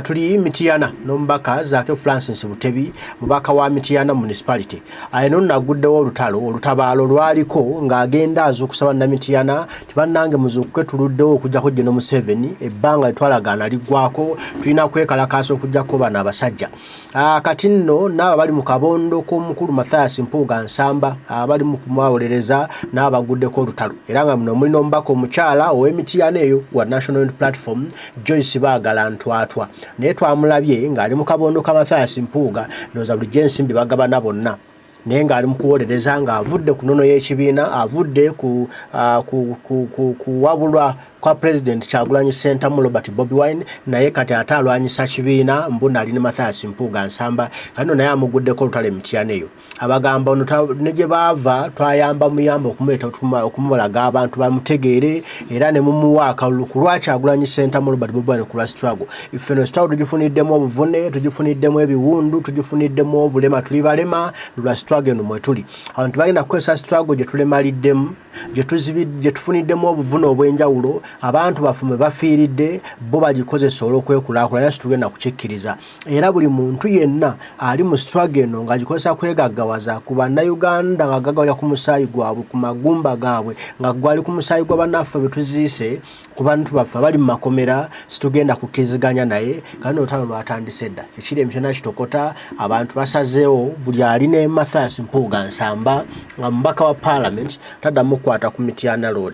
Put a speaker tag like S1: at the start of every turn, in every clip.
S1: Tuli Mityana n'omubaka Zaake Francis Butebi, mubaka wa Mityana Municipality. Eno nno aguddewo olutalo, olutabaalo lwaliko ng'agenda azuukusa bannamityana nti bannange muzuukuke, tuluddewo okujjako General Museveni, ebbanga lyetwalagaana liggwako, tulina kwekalakaasa okujjako bano abasajja. Kati nno n'abo abali mu kabondo k'omukulu Mathias Mpuuga Nsamba abali mu kumwawolereza n'abo baguddeko olutalo, era nga muno muli n'omubaka omukyala ow'Emityana eyo wa National Unity Platform, Joyce Baagala Ntwatwa, naye twamulabye ng'ali mu kabondo ka Mathias Mpuuga. Ndowooza bulijjo ensimbi bagabana bonna, naye ng'ali mu kuwolereza ng'avudde ku nnono y'ekibiina, avudde ku kuwabulwa kwa President Kyagulanyi Ssentamu Robert Bobi Wine, naye kati ate alwanyisa kibiina mbuna ali ne Mathias Mpuuga Nsamba. Kati no naye amuguddeko olutalo emityana eyo, abagamba ono ne gye baava twayamba muyamba okumuleeta, okumulaga abantu bamutegeere, era ne mumuwa akalulu ku lwa Kyagulanyi Ssentamu Robert Bobi Wine ku lwa struggle. Ffe no struggle tugifuniddemu obuvune, tugifuniddemu ebiwundu, tugifuniddemu obulema, tuli balema lwa struggle eno mwe tuli. Abantu bagenda kukozesa struggle gye tulemaliddemu, gye tufuniddemu obuvune obw'enjawulo, abantu baffe mwe bafiiridde, bo bagikozesa olw'okwekulaakulanya. Situgenda kukikkiriza, era buli muntu yenna ali mu struggle eno ng'agikozesa kwegaggawaza ku bannayuganda, ng'agaggawalira ku musaayi gwabwe, ku magumba gaabwe, nga gwali ku musaayi gwa bannaffe bwe tuziise, ku bantu baffe abali mu makomera, situgenda kukkiriziganya naye. Kandi olutalo lwatandise dda, ekiri emityana kitokota. Abantu basazeewo buli ali ne Mathias Mpuuga Nsamba nga mubaka wa Parliament taddamu kukwata ku Mityana Road,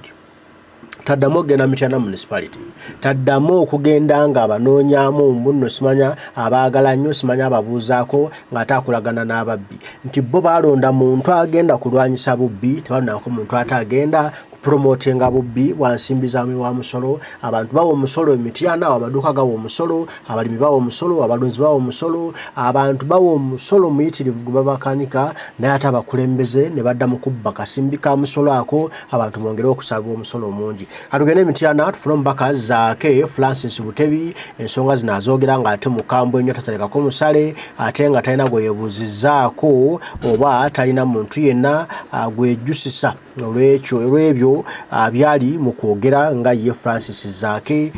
S1: taddamu okugenda Mityana Municipality, taddamu okugenda nga abanoonyaamu mbuno, simanya abaagala nnyo, simanya ababuuzaako ng'ate akolagana n'ababbi, nti bo balonda muntu agenda kulwanyisa bubbi, tebalondako muntu ate agenda kupromotinga bubbi bwa nsimbi za wa musolo. Abantu bawa omusolo emityana awo, amaduuka gawa omusolo, abalimi bawa omusolo, abalunzi bawa omusolo, abantu bawa omusolo muyitirivu gwe babakanika, naye ate abakulembeze ne badda mu kubba kasimbi ka musolo ako, abantu bongere okusaba omusolo omungi. Katugende emityana tufune omubaka Zaake Francis Butebi. Ensonga zino azoogera ng'ate mukambwe ennyo, tasalekako musale, ate nga talina gwe yeebuuzizaako oba talina muntu yenna gwejjusisa olwekyo olw'ebyo byali mu kwogera nga ye Francis Zaake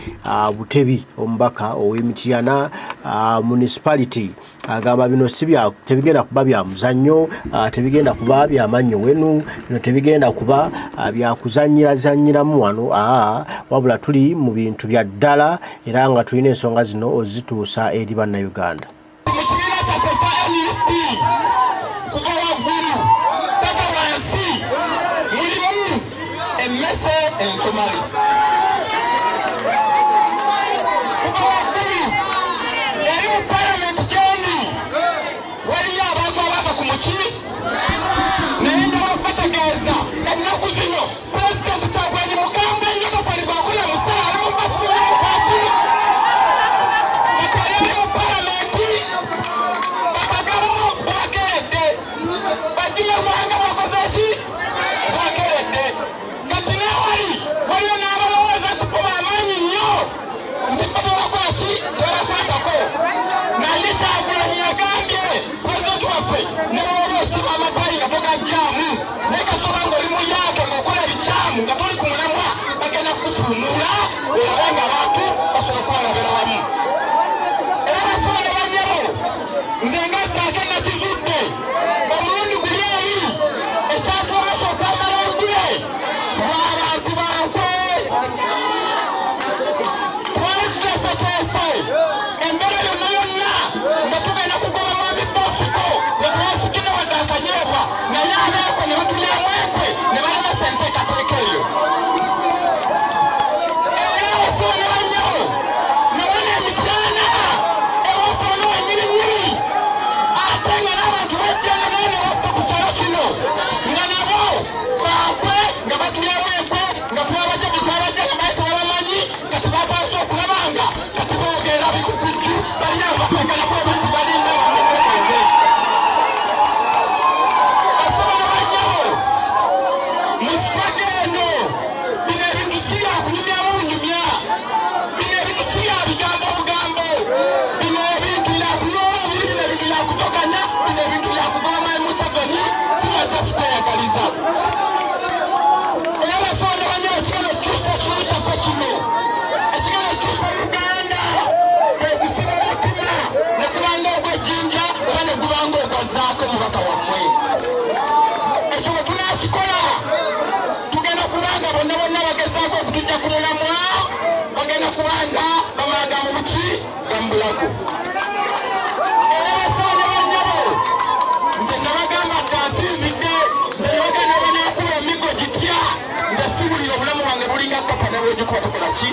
S1: Butebi, omubaka ow'Emityana Municipality. Agamba bino si bya, tebigenda kuba bya muzannyo, tebigenda kuba bya mannyo wenu, bino tebigenda kuba bya kuzannyira zannyiramu wano, wabula tuli mu bintu bya ddala, era nga tulina ensonga zino ozituusa eri bannayuganda.
S2: Mu kibiina kyaffe ekya NUP, kuva waggulu paka wansi, mulimu emmese ensomali. Kuva waggulu eri mu Palamenti gyendi, waliyo abantu abava ku muki, naye njala okubategeeza, ennaku zino Pulezidenti Kyagulanyi mukambwe nnyo, tasalibwako na musaala mubakimukwaki kati ali mu Palamenti. Bakagabo bakeredde, bajjimawanga bakoze ki, bakeredde. Kati newali waliyo n'aba Gambulago. Era basaana bannyabo, nze nabagamba dda nsinzidde, nze nabagamba banaakuba emiggo gitya, nze siwulira obulamu bwange bulinga kkapa ne bwegikuba tukola ki.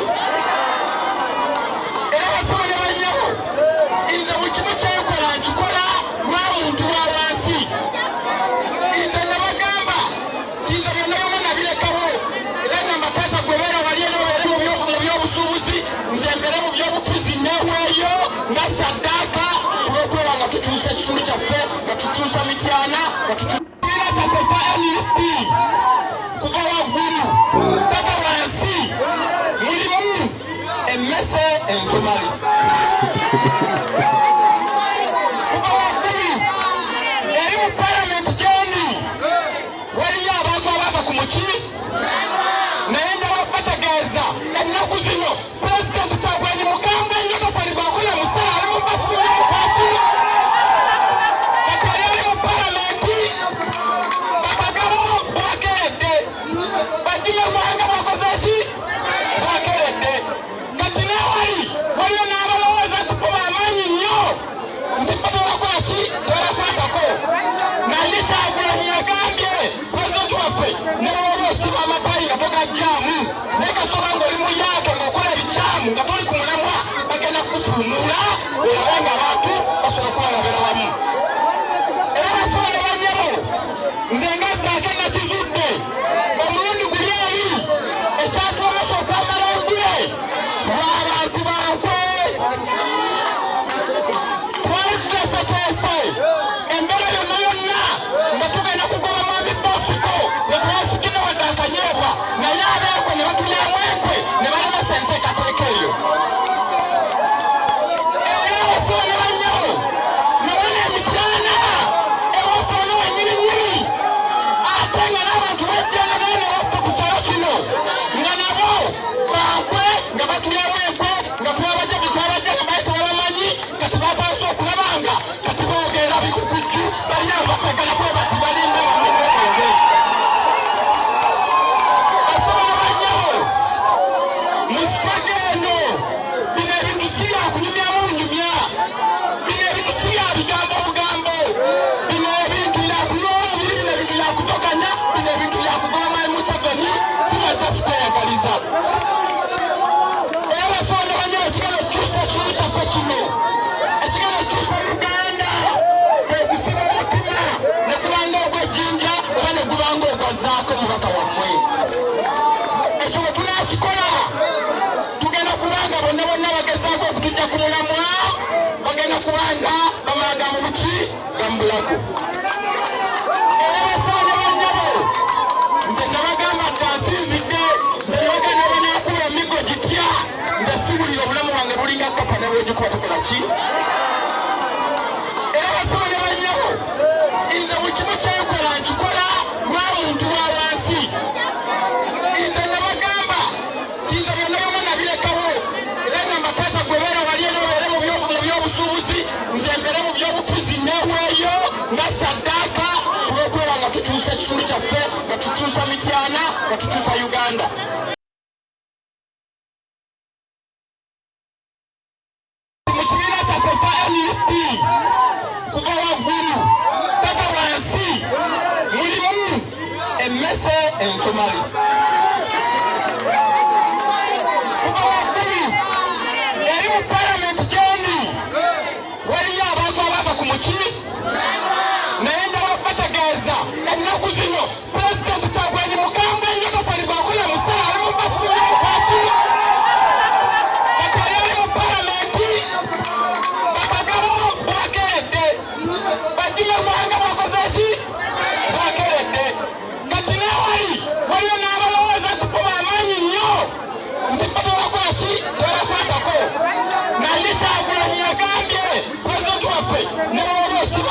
S2: Era basaana bannyabo, nze buli kimu kyenkola nkikola lwa muntu wa wansi. Nze nabagamba nti nze byonna byonna nabirekawo, era ngamba taata gwe beera wali era obeere mu byobusuubuzi, nze mbeere mu byobufuzi, neweeyo nga saddaaka kulw'okulaba nga tukyusa ekitundu kyaffe, nga tukyusa Mityana, nga tukyusa kyaffe kya NUP kuva waggulu paka wansi, mulimu emmese ensomali. Kuva waggulu eri mu palamenti gyendi waliyo abantu abava ku muki, naye njala bategeeza ennaku zino Pulezidenti Kyagulanyi mukambwe nnyo, tasalibwako ya musaala, ali mu bafuukwaki kati ali ali mu palamenti bakagabo bakeredde bajjime gwanga bakoze ki bakeredde. Kati newali waliyo n'abalowooza nti bo bamaanyi nnyo nti bo tebakola ki tebakwatako, naye Kyagulanyi yagambye pulezidenti waffe ne bwoba osiba amatayi nga togajjaamu, naye kasoba ng'oli muyaake ng'okola ebikyamu nga toli ku mulamwa, bagenda kukufuumuula olabe nga abantu basobola kubalabira wamu. Era basobola ne bannyabo, nze nga Zaake nakizudde omulundi guli eri ekyatulemesa okwambala engule lw'abantu bankwe. Twali tuteeseteese embeera yonna yonna nga tugenda kugoba mwami Bosiko nga teyasigidde wadde akanyeebwa, naye abeekwe ne batulyamu enkwe ne balemesa enteekateeka eyo. Era abasiba ne bannyabo nabona emityana ewaffe wano wennyininyini, ate nga n'abantu bajjanga naye ne baffe ku kyalo kino nga nabo bankwe nga batulyamu enkwe nga twabajja gye twabajja nga baali tebabamanyi, kati batandise okulaba nga kati boogera bikukujju, balina abatagala bwe bati balinga bamanyenge. Basobola bannyabo mu struggle eno, bino ebintu si byakunyumyamu bunyumya, bino ebintu si bya bigambo bugambo, bino ebintu byakunywa omubiri, bino ebintu byakuzoganya, bino ebintu byakugoba mwami Museveni, si byajja sikweyagaliza. Era basobola bannyabo, ekigenda okukyusa ekitundu kyaffe kino, ekigenda okukyusa Uganda, kwe kusiba omutima ne kubanga ogw'ejjinja oba ne gubanga ogwazaako mubaka wammwe. Ekyo bwe tunakikola, tugenda kubanga bonna bonna bagezaako okutujja ku mulamwa bagenda kubanga bamala ga mu buki gambulago. Era basaana bannyabo, nze nabagamba dda nsinzidde, nze nabagamba banaakuba emiggo gitya, nze siwulira obulamu bwange bulinga kkapa ne bwegikuba tukola ki. Era basaana bannyabo, nze buli kimu kyenkola nkikola lwa muntu wa wansi. Nze nabagamba nti nze byonna byonna nabirekawo, era ngamba taata gwe beera wali era obeere mu byobusuubuzi, nze mbeere mu byobufuzi, neweeyo nga saddaaka kulw'okulaba nga tukyusa ekitundu kyaffe, nga tukyusa Mityana, nga tukyusa Uganda. Mu kibiina kyaffe kya NUP kuva waggulu paka wansi mulimu emmese ensomali. Kuva waggulu eri mu palamenti gyendi waliyo abantu abava ku muki, naye njala bategeeza ennaku zino Pulezidenti Kyagulanyi mukambwe nnyo, tasalibwako ya musaala, ali mu bafuukwaki kati ali ali mu palamenti bakagabo bakeredde bajjime gwanga bakoze ki bakeredde. Kati newali waliyo n'abalowooza nti bo bamaanyi nnyo nti bo tebakola ki tebakwatako, naye Kyagulanyi yagambye pulezidenti waffe ne bwoba osiba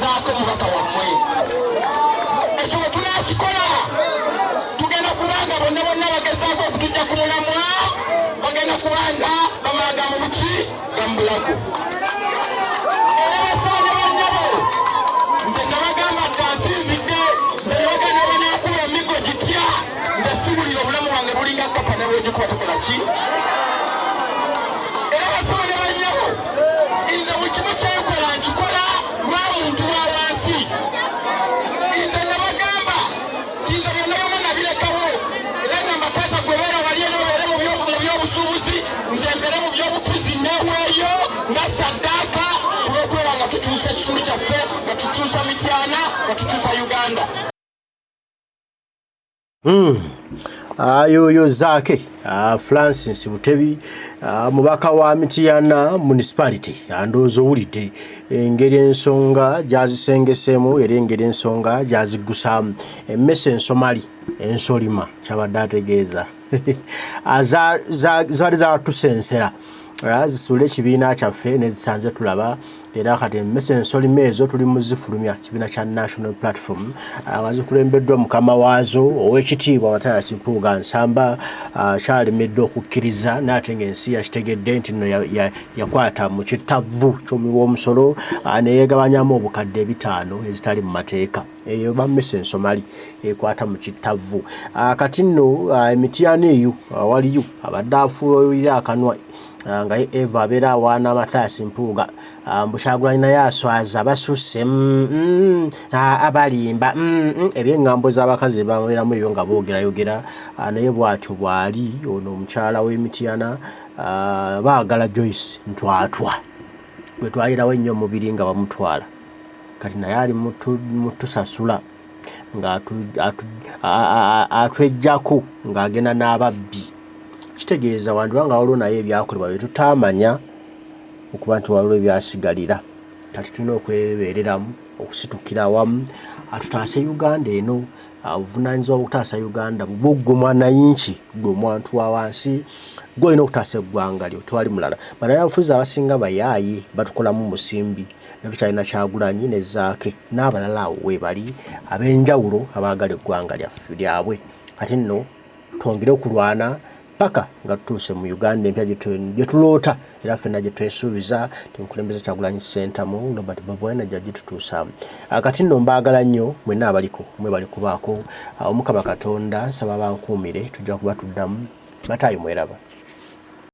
S2: Zaake omubaka wammwe. Ekyo bwe tunakikola, tugenda kubanga bonna bonna bagezaako okutujja ku mulamwa bagenda kubanga bamala mu buki gambulago. Era basaana bannyabo, nze nabagamba dda, nsinzidde nze nebagenda banakuba emigo gitya, nze siwulira. Obulamu bwange bulinga kapa, ne bwegikuba tukola ki. Era basaana bannyabo, nze buli kimu kyenkola nkikola lwa muntu wa wansi. Nze nabagamba nti nze byonna byonna nabirekawo, era ngamba taata gwe beera wali eno, obeere mu byobusuubuzi, nze mbeere mu byobufuzi, neweeyo nga saddaaka kulw'okubeera nga tukyusa ekitundu kyaffe, nga tukyusa Mityana, nga tukyusa Uganda.
S1: Ayoyo Zaake Francis Butebi, mubaka wa Mityana Municipality, andowooza owulidde engeri ensonga gy'azisengeseemu era engeri ensonga gy'aziggusaamu. Emmese ensomali ensolima kyabadde ategeeza zibadde zatusensera zisuule ekibiina kyaffe nezisanze tulaba. Era kati emmese ensolima ezo tuli mu zifulumya kibiina kya National Platform nga zikulembeddwa mukama waazo ow'ekitiibwa Mathias Mpuuga Nsamba. Kyalemedde okukkiriza, naye ate ng'ensi yakitegedde nti nno yakwata mu kittavu ky'omuwi w'omusolo neyeegabanyamu 5000 ezitali mu mateeka. Eyo bammese ensomali ekwata mu kittavu. Kati nno emityano eyo waliyo abadde afuuyira akanwa nga ye Eva abeera awaana Mathias Mpuuga, mbu Kyagulanyi naye aswaza, basusse, abalimba, ebyeŋŋambo z'abakazi babeeramu ebyo nga boogerayogera. Naye bw'atyo bw'ali ono omukyala w'Emityana, baagala Joyce Ntwatwa gwe twayirawo ennyo omubiri nga bamutwala. Kati naye ali mutusasula nga atweggyako ng'agenda n'ababbi. Kitegeeza wandiba nga waliwo naye ebyakolebwa bye tutaamanya okuba nti waliwo ebyasigalira. Kati tulina okwebeereramu, okusitukira awamu atutaase Uganda eno. Obuvunaanyizibwa bw'okutaasa Uganda bubwo ggwe mwanayinki, ggwe omwantu wa wansi, ggwe olina okutaasa eggwanga lyo, tewali mulala. Bannabyabufuzi abasinga bayaaye, batukolamu musimbi, ne tukyalina Kyagulanyi ne Zaake n'abalala awo weebali ab'enjawulo abaagala eggwanga lyaffe lyabwe. Kati nno twongere okulwana paka nga tutuuse mu Uganda empya gye tuloota era ffenna gye twesuubiza nti omukulembeze Kyagulanyi Ssentamu Robert Bobi Wine ajja gitutuusa. Kati nno mbaagala nnyo mwenna abaliko, mwebale kubaako. Omukama Katonda nsaba bankuumire, tujja kuba tuddamu. Bataayi mweraba.